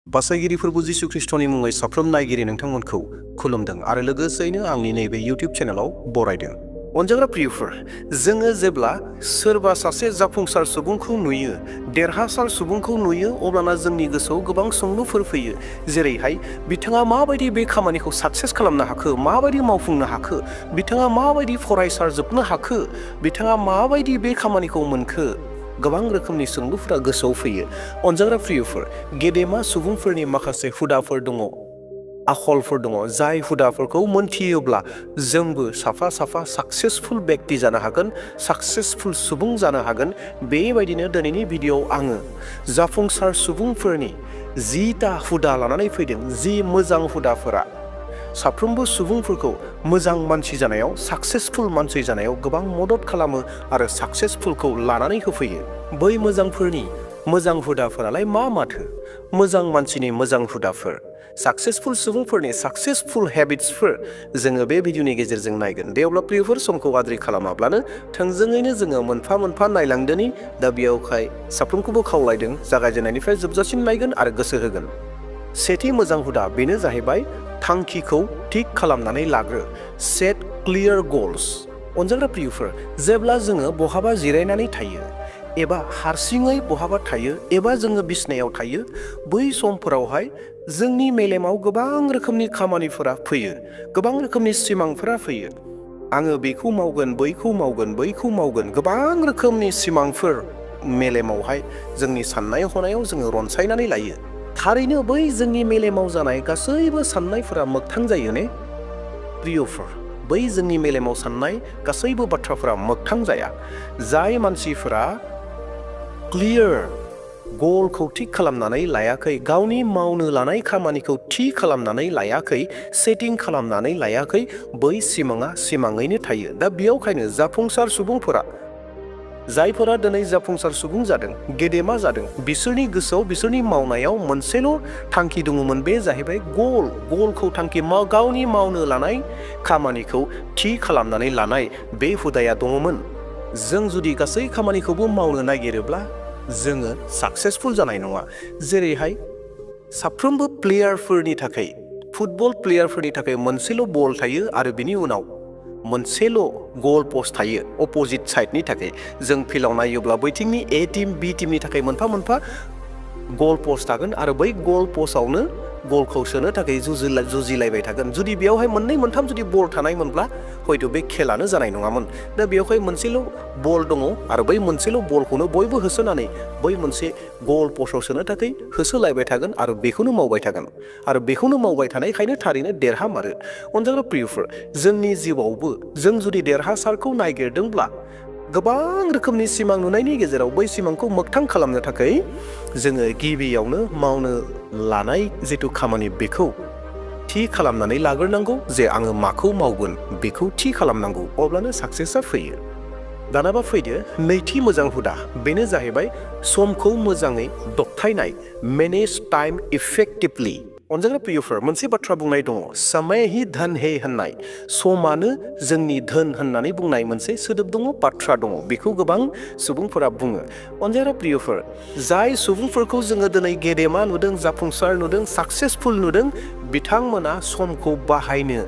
बासायगिरिफोरबो जिसु ख्रीष्टनि मुङै साफ्रोम नायगिरि नोंथांमोनखौ खुलुमदों आरो लोगोसेयैनो आंनि नैबे इउटिउब चेनेलाव बरायदों। अनजाग्रा प्रियफोर, जोङो जेब्ला सोरबा सासे जाफुंसार सुबुंखौ नुयो, देरहासार सुबुंखौ नुयो, अब्लाना जोंनि गोसोआव गोबां सोंलुफोर फैयो। जेरैहाय बिथाङा माबायदि बे खामानिखौ साक्सेस खालामनो हाखो, माबायदि मावफुंनो हाखो, बिथाङा माबायदि फरायसारजोबनो हाखो, बिथाङा माबायदि बे खामानिखौ मोनखो, गोबां रोखोमनि सोंलुफोरा गोसोआव फैयो। अनजाग्रा प्रियफोर, गेदेमा सुबुंफोरनि माखासे हुदाफोर दङ, आखलफोर दङ, जाय हुदाफोरखौ मोनथियोब्ला जोंबो साफा साफा साक्सेसफुल बेक्ति जानो हागोन, साक्सेसफुल सुबुं जानो हागोन। बेबायदिनो दिनैनि भिडिअ'आव आङो जाफुंसार सुबुंफोरनि 10टा हुदा लानानै फैदों, जि मोजां हुदाफोरा साफ्रोमबो सुबुंफोरखौ मोजां मानसि जानायाव, साक्सेसफुल मानसि जानायाव गोबां मदद खालामो आरो साक्सेसफुलखौ लानानै होफैयो। बै मोजांफोरनि मोजां हुदाफोरालाय मा माथो? मोजां मानसिनि मोजां हुदाफोर, साक्सेसफुल सुबुंफोरनि साक्सेसफुल हेबिट्सफोर जोङो बे भिडिअनि गेजेरजों नायगोन। दे अब्ला प्रियफोर, समखौ आद्रि खालामाब्लानो थोंजोङैनो जोङो मोनफा मोनफा नायलांदोनि। दा बेयावहाय साफ्रोमखौबो खावलायदों, जागायजेननायनिफ्राय जोबजासिम नायगोन आरो गोसो होगोन। सेथि मोजां हुदा, बेनो जाहैबाय थांखिखौ थिक खालामनानै लाग्रो। Set clear goals. अनजाग्रा प्रियफोर, जेब्ला जोङो बहाबा जिरायनानै थायो एबा हारसिङै बहाबा थायो एबा जोङो बिसनायाव थायो, बै समफोरावहाय जोंनि मेलेमाव गोबां रोखोमनि खामानिफोरा फैयो, गोबां रोखोमनि सिमांफोरा फैयो। आङो बेखौ मावगोन, बैखौ मावगोन, बैखौ मावगोन, गोबां रोखोमनि सिमांफोर मेलेमावहाय जोंनि साननाय हनायाव जोङो रनसायनानै लायो। थारैनो बै जोंनि मेलेमाव जानाय गासैबो साननायफोरा मोगथां जायो ने प्रियफोर? बै जोंनि मेलेमाव साननाय गासैबो बाथ्राफोरा मोगथां जाया। जाय मानसिफोरा क्लियार गलखौ थि खालामनानै लायाखै, गावनि मावनो लानाय खामानिखौ थि खालामनानै लायाखै, सेटिं खालामनानै लायाखै, बै सिमाङा सिमाङैनो थायो। दा बेयावखायनो जाफुंसार सुबुंफोरा, जायफोरा दिनै जाफुंसार सुबुं जादों, गेदेमा जादों, बिसोरनि गोसोआव, बिसोरनि मावनायाव मोनसेल' थांखि दङमोन, बे जाहैबाय गलखौ थांखि, गावनि मावनो लानाय खामानिखौ थि खालामनानै लानाय बे हुदाया दङमोन। जों जुदि गासै खामानिखौबो मावनो नागिरोब्ला जोङो साक्सेसफुल जानाय नङा। जेरैहाय साफ्रोमबो प्लेयारफोरनि थाखाय, फुटबल प्लेयारफोरनि थाखाय मोनसेल' बल थायो आरो बिनि उनाव मोनसेल' गल पस्ट थायो अपोजिट साइडनि थाखाय। जों फिल्डआव नायोब्ला बैथिंनि ए टिम, बि टिमनि थाखाय मोनफा मोनफा गल पस्ट थागोन आरो बै गल पस्टआवनो गलखौ सोनो थाखाय जुजिलायबाय थागोन। जुदि बेयावहाय मोननै मोनथाम जुदि बल थानायमोनब्ला हयथ' बे खेलानो जानाय नङामोन। दा बेयावहाय मोनसेल' बल दङ आरो बै मोनसेल' बलखौनो बयबो होसोनानै बै मोनसे गल पस्टआव सोनो थाखाय होसोलायबाय थागोन आरो बेखौनो मावबाय थागोन आरो बेखौनो मावबाय थानायखायनो थारैनो देरहामारो। अनजाग्रा प्रियफोर, जोंनि जिउआवबो जों जुदि देरहासारखौ नागिरदोंब्ला गोबां रोखोमनि सिमां नुनायनि गेजेराव बै सिमांखौ मोगथां खालामनो थाखाय जोङो गिबियावनो मावनो लानाय जिथु खामानि बेखौ थि खालामनानै लाग्रोनांगौ। जे आङो माखौ मावगोन बेखौ थि खालामनांगौ, अब्लानो साक्सेसआ फैयो। दानाबा फैदो नैथि मोजां हुदा, बेनो जाहैबाय समखौ मोजाङै दबथायनाय। Manage time इफेक्टिभलि। अनजाग्रा प्रियफोर, मोनसे बाथ्रा बुंनाय दङ, समय ही धन है होननाय। समानो जोंनि धोन होननानै बुंनाय मोनसे सोदोब दङ, बाथ्रा दङ। बेखौ गोबां सुबुंफोरा बुङो। अनजाग्रा प्रियफोर, जाय सुबुंफोरखौ जोङो दिनै गेदेमा नुदों, जाफुंसार नुदों, साक्सेसफुल नुदों, बिथांमोना समखौ बाहायनो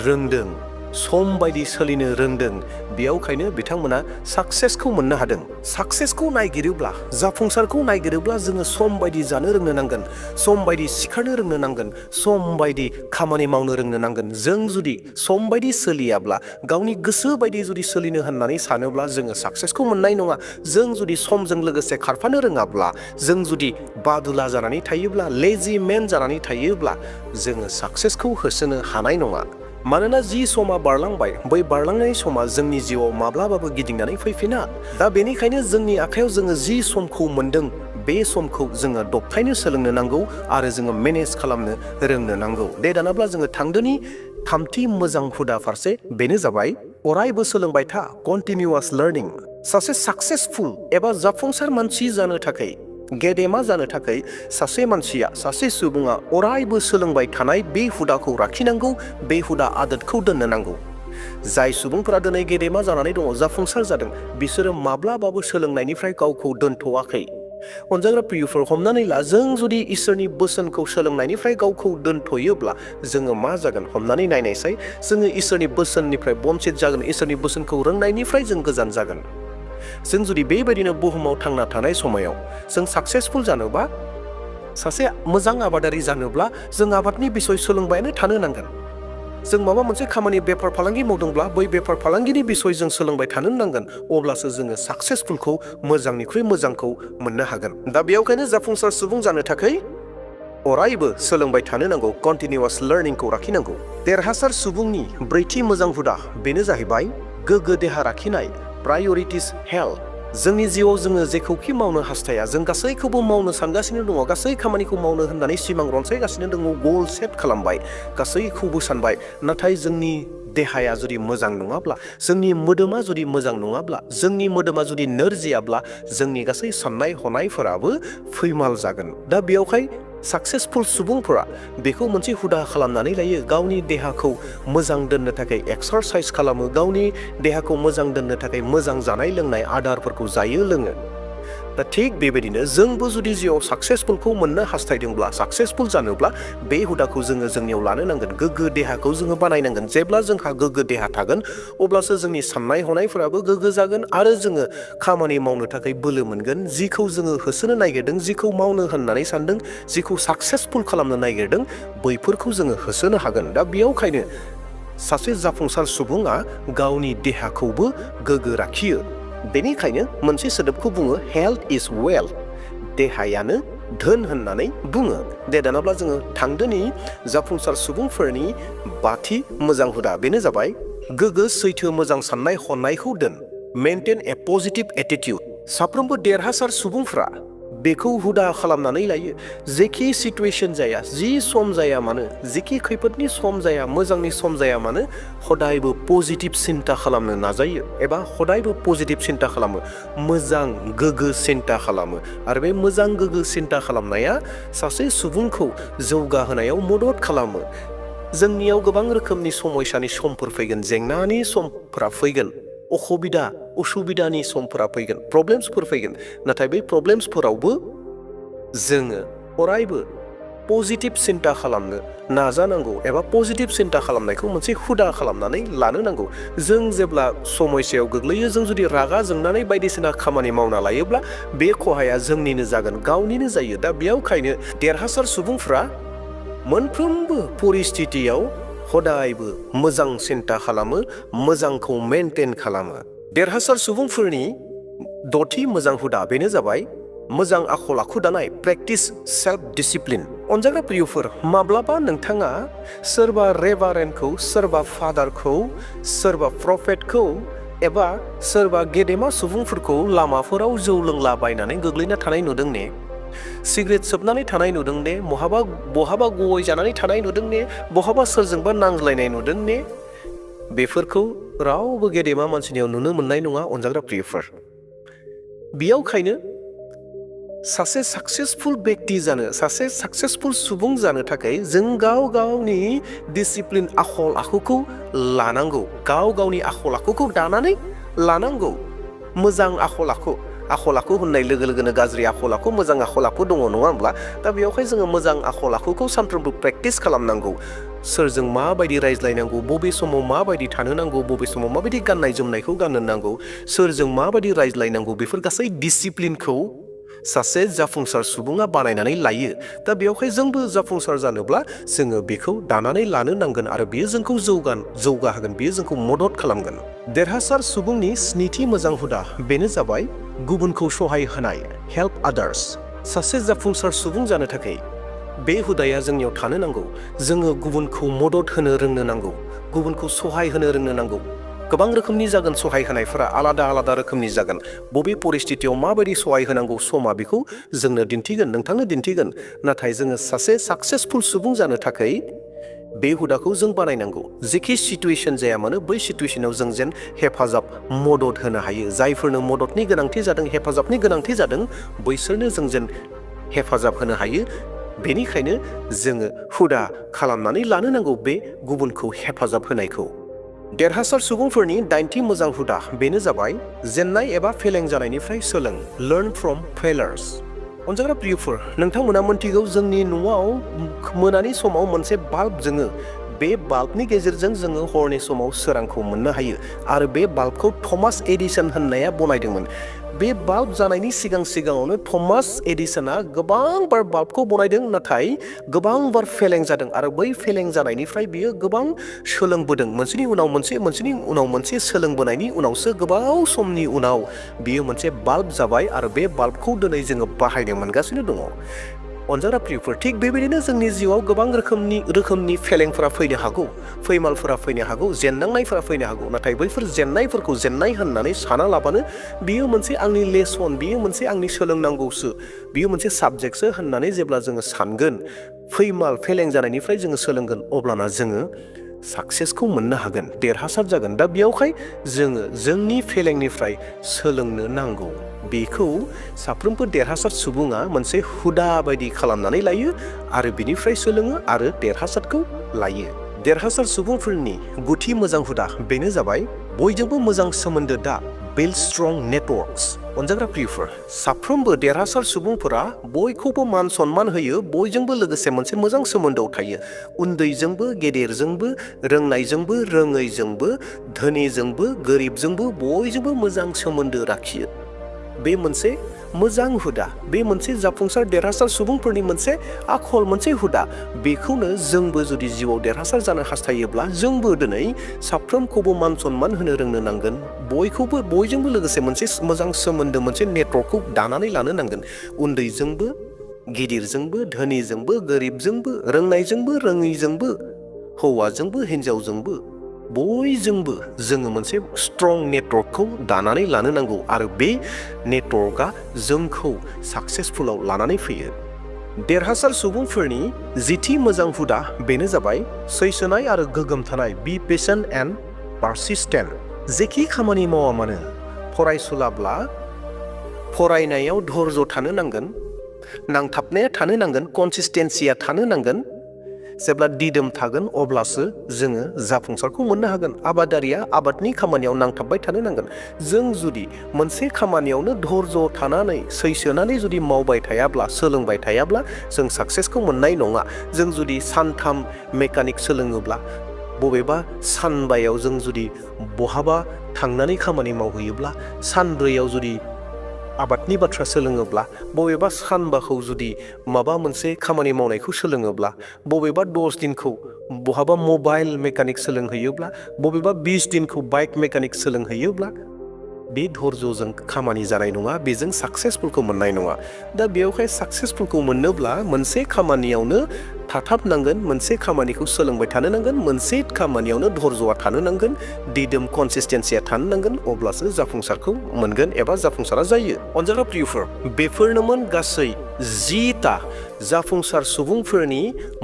रोंदों, सम बायदि सोलिनो रोंदों। बेयावखायनो बिथांमोना साक्सेसखौ मोननो हादों। साक्सेसखौ नागिरोब्ला, जाफुंसारखौ नागिरोब्ला जोङो सम बायदि जानो रोंनो नांगोन, सम बायदि सिखारनो रोंनो नांगोन, सम बायदि खामानि मावनो रोंनो नांगोन। जों जुदि सम बायदि सोलियाब्ला, गावनि गोसो बायदि जुदि सोलिनो होननानै सानोब्ला जोङो साक्सेसखौ मोननाय नङा। जों जुदि समजों लोगोसे खारफानो रोङाब्ला, जों जुदि बादुला जानानै थायोब्ला, लेजि मेन जानानै थायोब्ला जोङो साक्सेसखौ होसोनो हानाय नङा। मानोना जि समा बारलांबाय, बै बारलांनाय समा जोंनि जिउआव माब्लाबाबो गिदिंनानै फैफिना। दा बेनिखायनो जोंनि आखायाव जोङो जि समखौ मोनदों, बे समखौ जोङो दबथायनो सोलोंनो नांगौ आरो जोङो मेनेज खालामनो रोंनो नांगौ। दे दानाब्ला जोङो थांदोनि थामथि मोजां हुदा फारसे, बेनो जाबाय अरायबो सोलोंबाय था। कन्टिनिउआस लार्निं। सासे साक्सेसफुल एबा जाफुंसार मानसि जानो थाखाय, गेदेमा जानो थाखाय सासे मानसिया, सासे सुबुङा अरायबो सोलोंबाय थानाय बे हुदाखौ लाखिनांगौ, बे हुदा आदतखौ दोननो नांगौ। जाय सुबुंफोरा दिनै गेदेमा जानानै दङ, जाफुंसार जादों, बिसोरो माब्लाबाबो सोलोंनायनिफ्राय गावखौ दोनथ'वाखै। अनजाग्रा प्रियफोर हमनानै ला जों जुदि इसोरनि बोसोनखौ सोलोंनायनिफ्राय गावखौ दोनथ'योब्ला जोङो मा जागोन हमनानै नायनायसाय जोङो इसोरनि बोसोननिफ्राय बन्चित जागोन इसोरनि बोसोनखौ रोंनायनिफ्राय जों गोजान जागोन जों जुदि बेबायदिनो बुहुमाव थांना थानाय समायाव जों साक्सेसफुल जानोबा सासे मोजां आबादारि जानोब्ला जों आबादनि बिसय सोलोंबायानो थानो नांगोन जों माबा मोनसे खामानि बेफार फालांगि मावदोंब्ला बै बेफार फालांगिनि बिसय जों सोलोंबाय थानो नांगोन अब्लासो जोङो साक्सेसफुलखौ मोजांनिख्रुइ मोजांखौ मोननो हागोन दा बेयावखायनो जाफुंसार सुबुं जानो थाखाय अरायबो सोलोंबाय थानो नांगौ कन्टिनिउवास लार्निंखौ लाखिनांगौ देरहासार सुबुंनि ब्रैथि मोजां हुदा बेनो जाहैबाय गोग्गो देहा लाखिनाय प्रायरिटिस हेल्थ जोंनि जिउआव जोङो जेखौखि मावनो हास्थाया जों गासैखौबो मावनो सानगासिनो दङ गासै खामानिखौ मावनो होननानै सिमां रनसायगासिनो दङ गल सेट खालामबाय गासैखौबो सानबाय नाथाय जोंनि देहाया जुदि मोजां नङाब्ला जोंनि मोदोमा जुदि मोजां नङाब्ला जोंनि मोदोमा जुदि नोरजियाब्ला जोंनि गासै साननाय हनायफोराबो फैमाल जागोन दा बेयावहाय साक्सेसफुल सुबुंफोरा बेखौ मोनसे हुदा खालामनानै लायो गावनि देहाखौ मोजां दोननो थाखाय एक्सारसाइज खालामो गावनि देहाखौ मोजां दोननो थाखाय मोजां जानाय लोंनाय आदारफोरखौ जायो लोङो दा थिग बेबायदिनो जोंबो जुदि जिउआव साक्सेसफुलखौ मोननो हास्थायदोंब्ला साक्सेसफुल जानोब्ला बे हुदाखौ जोङो जोंनियाव लानो नांगोन गोग्गो देहाखौ जोङो बानायनांगोन जेब्ला जोंहा गोग्गो देहा थागोन अब्लासो जोंनि साननाय हनायफोराबो गोग्गो जागोन आरो जोङो खामानि मावनो थाखाय बोलो मोनगोन जिखौ जोङो होसोनो नागिरदों जिखौ मावनो होननानै सानदों जिखौ साक्सेसफुल खालामनो नागिरदों बैफोरखौ जोङो होसोनो हागोन दा बेयावखायनो सासे जाफुंसार सुबुङा गावनि देहाखौबो गोग्गो लाखियो बेनिखायनो मोनसे सोदोबखौ बुङो हेल्थ इज वेल्थ देहायानो धोन होननानै बुङो दे दानाब्ला जोङो थांदोनि जाफुंसार सुबुंफोरनि बाथि मोजां हुदा बेनो जाबाय गोग्गो सैथो मोजां साननाय हनायखौ दोन मेनटेन ए पजिटिभ एटिट्युड साफ्रोमबो देरहासार सुबुंफ्रा बेखौ हुदा खालामनानै लायो जेखि सिटुएशन जाया जि सम जाया मानो जेखि खैफोदनि सम जाया मोजांनि सम जाया मानो हदायबो पजिटिभ सिन्ता खालामनो नाजायो एबा हदायबो पजिटिभ सिन्ता खालामो मोजां गोग्गो सिन्ता खालामो आरो बे मोजां गोग्गो सिन्ता खालामनाया सासे सुबुंखौ जौगाहोनायाव मदद खालामो जोंनियाव गोबां रोखोमनि समयसानि समफोर फैगोन जेंनानि समफोरा फैगोन उसुबिदानि समफोरा फैगोन प्रब्लेम्सफोर फैगोन नाथाय बै प्रब्लेम्सफोरावबो जोङो अरायबो पजिटिभ सिन्ता खालामनो नाजानांगौ एबा पजिटिभ सिन्ता खालामनायखौ मोनसे हुदा खालामनानै लानो नांगौ जों जेब्ला समस्यायाव गोग्लैयो जों जुदि रागा जोंनानै बायदिसिना खामानि मावना लायोब्ला बे खहाया जोंनिनो जागोन गावनिनो जायो दा बेयावखायनो देरहासार सुबुंफ्रा मोनफ्रोमबो परिस्थितियाव हदायबो मोजां सिन्ता खालामो मोजांखौ मेनटेन खालामो देरहासार सुबुंफोरनि दथि मोजां हुदा बेनो जाबाय मोजां आखल आखु दानाय प्रेक्टिस सेल्फ डिसिप्लिन अनजाग्रा प्रियफोर माब्लाबा नोंथाङा सोरबा रेभारेन्डखौ सोरबा फादारखौ सोरबा प्रफेटखौ एबा सोरबा गेदेमा सुबुंफोरखौ लामाफोराव जौ लोंलाबायनानै गोग्लैना थानाय नुदों ने सिगारेट सोबनानै थानाय नुदों ने बहाबा गय जानानै थानाय नुदों ने बहाबा सोरजोंबा नांज्लायनाय नुदों ने बेफोरखौ रावबो गेदेमा मानसिनियाव नुनो मोननाय नङा अनजाग्रा प्रियफोर बेयावखायनो सासे साक्सेसफुल बेक्ति जानो सासे साक्सेसफुल सुबुं जानो थाखाय जों गाव गावनि डिसिप्लिन आखल आखुखौ लानांगौ गाव गावनि आखल आखुखौ दानानै लानांगौ मोजां आखल आखु होननाय लोगो लोगोनो गाज्रि आखल आखु मोजां आखल आखु दङ नङा होमब्ला दा बेयावहाय जोङो मोजां आखल आखुखौ सानफ्रोमबो प्रेक्टिस खालामनांगौ सोरजों माबायदि रायज्लायनांगौ बबे समाव माबायदि थानो नांगौ बबे समाव माबायदि गाननाय जोमनायखौ गाननो नांगौ सोरजों माबायदि रायज्लायनांगौ बेफोर गासै डिसिप्लिनखौ सासे जाफुंसार सुबुङा बानायनानै लायो दा बेयावहाय जोंबो जाफुंसार जानोब्ला जोङो बेखौ दानानै लानो नांगोन आरो बेयो जोंखौ जौगाहोगोन बेयो जोंखौ मदद खालामगोन देरहासार सुबुंनि स्निथि मोजां हुदा बेनो जाबाय गुबुनखौ सहाय होनाय हेल्प आदार्स सासे जाफुंसार सुबुं जानो थाखाय बे हुदाया जोंनियाव थानो नांगौ जोङो गुबुनखौ मदद होनो रोंनो नांगौ गुबुनखौ सहाय होनो रोंनो नांगौ गोबां रोखोमनि जागोन सहाय होनायफोरा आलादा रोखोमनि जागोन बबे परिस्थितियाव माबायदि सहाय होनांगौ समा बेखौ जोंनो दिन्थिगोन नोंथांनो दिन्थिगोन नाथाय जोङो सासे साक्सेसफुल सुबुं जानो थाखाय बे हुदाखौ जों बानायनांगौ जेखि सिटुएशन जाया मानो बै सिटुएशनाव जों जेन हेफाजाब मदद होनो हायो जायफोरनो मददनि गोनांथि जादों हेफाजाबनि गोनांथि जादों बैसोरनो जों जेन हेफाजाब होनो हायो बेनिखायनो जोङो हुदा खालामनानै लानो नांगौ बे गुबुनखौ हेफाजाब होनायखौ देरहासार सुबुंफोरनि दाइनथि मोजां हुदा बेनो जाबाय जेननाय एबा फेलें जानायनिफ्राय सोलों लार्न फ्रम फेलार्स अनजाग्रा प्रियफोर नोंथांमोना मोनथिगौ जोंनि न'आव मोनानि समाव मोनसे बाल्ब जोङो बे बाल्बनि गेजेरजों जोङो हरनि समाव सोरांखौ मोननो हायो आरो बे बाल्बखौ थमास एडिसन होननाया बनायदोंमोन बे बाल्ब जानायनि सिगाङावनो थमास एडिसना गोबां बार बाल्बखौ बनायदों नाथाय गोबां बार फेलें जादों आरो बै फेलें जानायनिफ्राय बियो गोबां सोलोंबोदों मोनसेनि उनाव मोनसे सोलोंबोनायनि उनावसो गोबाव समनि उनाव बियो मोनसे बाल्ब जाबाय आरो बे बाल्बखौ दिनै जोङो बाहायनो मोनगासिनो दङ अनजाग्रा प्रियफोर थिग बेबायदिनो जोंनि जिउआव गोबां रोखोमनि फेलेंफोरा फैनो हागौ फैमालफोरा फैनो हागौ जेननांनायफोरा फैनो हागौ नाथाय बैफोर जेननायफोरखौ जेननाय होननानै साना लाबानो बियो मोनसे आंनि लेसन बियो मोनसे आंनि सोलोंनांगौसो बियो मोनसे साबजेक्टसो होननानै जेब्ला जोङो सानगोन फैमाल फेलें जानायनिफ्राय जोङो सोलोंगोन अब्लाना जोङो साक्सेसखौ मोननो हागोन देरहासार जागोन दा बेयावहाय जोङो जोंनि फेलेंनिफ्राय सोलोंनो नांगौ बेखौ साफ्रोमबो देरहासार सुबुङा मोनसे हुदा बायदि खालामनानै लायो आरो बिनिफ्राय सोलोङो आरो देरहासारखौ लायो देरहासार सुबुंफोरनि गुथि मोजां हुदा बेनो जाबाय बयजोंबो मोजां सोमोन्दो दा बिल्ड स्ट्रं नेटवर्क्स अनजाग्रा प्रियफोर साफ्रोमबो देरहासार सुबुंफोरा बयखौबो मान सनमान होयो बयजोंबो लोगोसे मोनसे मोजां सोमोन्दोआव थायो उन्दैजोंबो गेदेरजोंबो रोंनायजोंबो रोङैजोंबो धोनिजोंबो गोरिबजोंबो बयजोंबो मोजां सोमोन्दो लाखियो बे मोनसे मोजां हुदा बे मोनसे जाफुंसार देरहासार सुबुंफोरनि मोनसे आखल मोनसे हुदा बेखौनो जोंबो जुदि जिउआव देरहासार जानो हास्थायोब्ला जोंबो दिनै साफ्रोमखौबो मान सनमान होनो रोंनो नांगोन बयजोंबो लोगोसे मोनसे मोजां सोमोन्दो मोनसे नेटवर्कखौ दानानै लानो नांगोन उन्दैजोंबो गिदिरजोंबो धोनिजोंबो गोरिबजोंबो रोंनायजोंबो रोङैजोंबो हौवाजोंबो हिनजावजोंबो बयजोंबो जोङो मोनसे स्ट्रं नेटवर्कखौ दानानै लानो नांगौ आरो बे नेटवर्कआ जोंखौ साक्सेसफुलाव लानानै फैयो देरहासार सुबुंफोरनि जिथि मोजां हुदा बेनो जाबाय सैसोनाय आरो गोगोम थानाय बी पेशेंट एन्ड पारसिस्टेन्ट जेखि खामानि मावा मानो फरायसुलाब्ला फरायनायाव धैर्य थानो नांगोन नांथाबनाया थानो नांगोन कनसिस्टेन्सिया थानो नांगोन जेब्ला दिदोम थागोन अब्लासो जोङो जाफुंसारखौ मोननो हागोन आबादारिया आबादनि खामानियाव नांथाबबाय थानो नांगोन जों जुदि मोनसे खामानियावनो धैर्य थानानै सैसोनानै जुदि मावबाय थायाब्ला सोलोंबाय थायाब्ला जों साक्सेसखौ मोननाय नङा जों जुदि सानथाम मेकानिक सोलोङोब्ला बबेबा सानबायाव जों जुदि बहाबा थांनानै खामानि मावहैयोब्ला सानब्रैयाव जुदि आबादनि बाथ्रा सोलोङोब्ला बबेबा सानबाखौ जुदि माबा मोनसे खामानि मावनायखौ सोलोङोब्ला बबेबा 10 दिनखौ बहाबा मबाइल मेकानिक सोलोंहैयोब्ला बबेबा 20 दिनखौ बाइक मेकानिक सोलोंहैयोब्ला बे धैर्यजों खामानि जानाय नङा बेजों साक्सेसफुलखौ मोननाय नङा दा बेयावहाय साक्सेसफुलखौ मोननोब्ला मोनसे खामानियावनो थाथाबनांगोन मोनसे खामानिखौ सोलोंबाय थानो नांगोन मोनसे खामानियावनो धैर्यआ थानो नांगोन दिदोम कनसिस्टेन्सिया थानो नांगोन अब्लासो जाफुंसारखौ मोनगोन एबा जाफुंसारा जायो अनजाग्रा प्रियफोर बेफोरनोमोन गासै 10टा जाफुंसार सुबुंफोरनि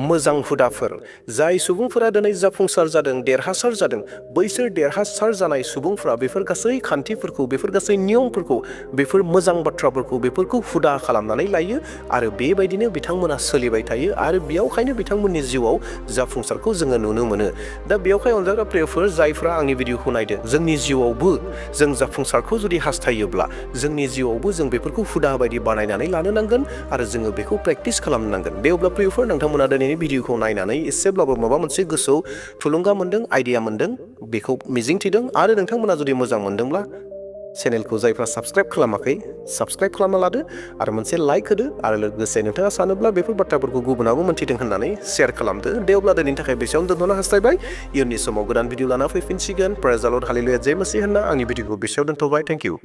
मोजां हुदाफोर जाय सुबुंफोरा दिनै जाफुंसार जादों देरहासार जादों बैसोर देरहासार जानाय सुबुंफोरा बेफोर गासै खान्थिफोरखौ बेफोर गासै नियमफोरखौ बेफोर मोजां बाथ्राफोरखौ बेफोरखौ हुदा खालामनानै लायो आरो बेबायदिनो बिथांमोना सोलिबाय थायो आरो बेयावखायनो बिथांमोननि जिउआव जाफुंसारखौ जोङो नुनो मोनो दा बेयावहाय अनजाग्रा प्रियफोर जायफ्रा आंनि भिडिअखौ नायदों जोंनि जिउआवबो जों जाफुंसारखौ जुदि हास्थायोब्ला जोंनि जिउआवबो जों बेफोरखौ हुदा बायदि बानायनानै लानो नांगोन आरो जोङो बेखौ प्रेक्टिस खालामनांगोन दे अब्ला प्रियफोर नोंथांमोना दिनैनि भिडिअखौ नायनानै एसेब्लाबो माबा मोनसे गोसोआव थुलुंगा मोनदों आइडिया मोनदों बेखौ मिजिंथिदों आरो नोंथांमोना जुदि मोजां मोनदोंब्ला चेनेलखौ जायफ्रा साबस्क्राइब खालामाखै साबस्क्राइब खालामना लादो आरो मोनसे लाइक होदो आरो लोगोसे नोंथाङा सानोब्ला बेफोर बाथ्राफोरखौ गुबुनाबो मोन्थिदों होननानै शेयार खालामदो दे अब्ला दिनैनि थाखाय बेसेयावनो दोनथ'नो हास्थायबाय इयुननि समाव गोदान भिडिअ लाना फैफिनसिगोन प्रेज द लर्ड हालेलुया जय मसीह होनना आंनि भिडिअखौ बेसेयाव दोनथ'बाय थेंक इउ